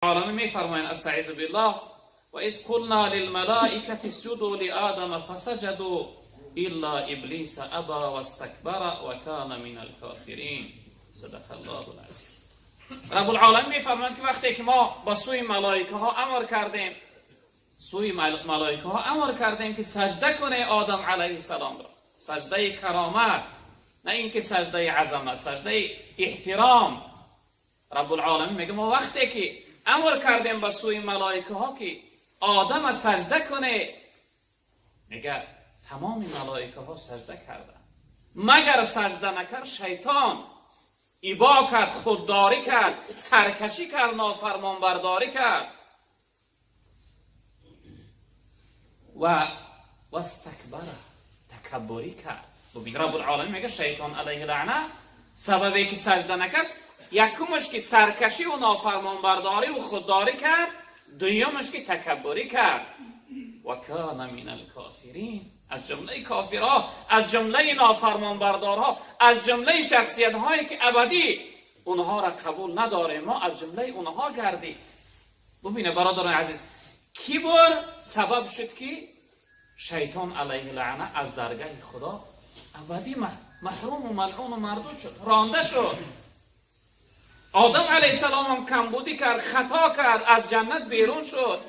العالمین میفرمایند استعیذ بالله و اذ قلنا للملائکة اسجدوا لآدم فسجدوا الا ابلیس ابا واستكبر وكان من الكافرین. صدق الله العظیم. رب العالمین میفرمایند که وقتی که ما با سوی ملائکه ها امر کردیم، سوی ملائکه ها امر کردیم که سجده کنه آدم علیه السلام را، سجده کرامت، نه اینکه سجده عظمت، سجده احترام. رب العالمین میگه ما وقتی که امر کردیم به سوی ملائکه ها که آدم سجده کنه، میگه تمام ملائکه ها سجده کردن، مگر سجده نکرد شیطان، ایبا کرد، خودداری کرد، سرکشی کرد، نافرمانبرداری کرد و واستکبر، تکبری کرد. ببین رب العالمین میگه شیطان علیه لعنه سببی که سجده نکرد، یکمش که سرکشی و نافرمانبرداری و خودداری کرد، دویمش که تکبری کرد. و کان من الکافرین، از جمله کافرها، از جمله نافرمانبردارها، از جمله شخصیت هایی که ابدی اونها را قبول نداره، ما از جمله اونها گردیم. ببینه برادران عزیز، کبر سبب شد که شیطان علیه لعنه از درگاه خدا ابدی محروم و ملعون و مردود شد، رانده شد. آدم علیه السلام هم کمبودی کرد، خطا کرد، از جنت بیرون شد،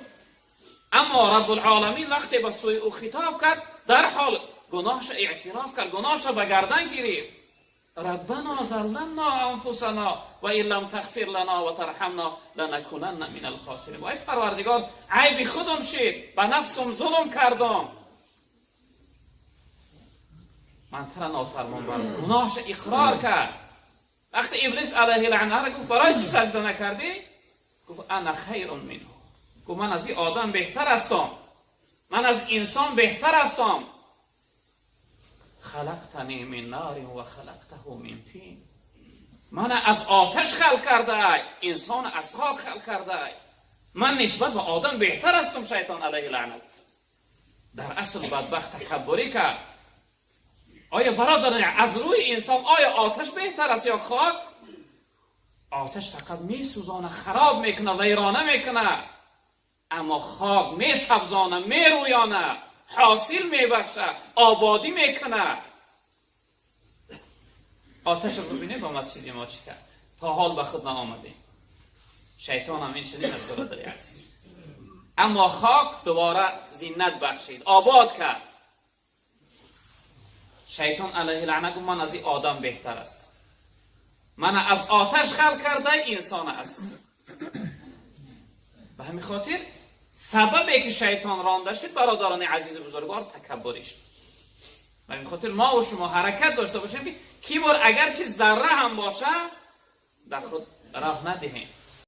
اما رب العالمین وقتی به سوی او خطاب کرد، در حال گناهش اعتراف کرد، گناهش به گردن گرفت. ربنا ظلمنا انفسنا و ان لم تغفر لنا و ترحمنا لنکونن من الخاسرین. وای پروردگار، عیب خودم شد، به نفسم ظلم کردم، من ترا نافرمان بردم. گناهش اقرار کرد. وقتی ابلیس علیه لعنه را گفت برای چی سجده نکردی؟ گفت انا خیر منه، گفت من از این آدم بهتر هستم، من از انسان بهتر هستم. خلقتنی من نار و خلقته من طین، من از آتش خلق کرده ای، انسان از خاک خلق کرده ای، من نسبت به آدم بهتر هستم. شیطان علیه لعنت در اصل بدبخت تکبری کرد. آیا برادران از روی انسان آیا آتش بهتر است یا خاک؟ آتش فقط میسوزانه، خراب میکنه، ویرانه میکنه، اما خاک میسبزانه، میرویانه، حاصل میبخشه، آبادی میکنه. آتش رو ببینه با مسجد ما چی کرد، تا حال به خود نآمده. شیطان هم این چنین است برادر عزیز. اما خاک دوباره زینت بخشید، آباد کرد. شیطان علیه لعنه گفت من از این آدم بهتر است، من از آتش خلق کرده، انسان است. به همین خاطر سببی که شیطان رانده شد برادران عزیز بزرگوار تکبری شد. به همین خاطر ما و شما حرکت داشته باشیم که کیبر اگرچه ذره هم باشه در خود راه ندهیم.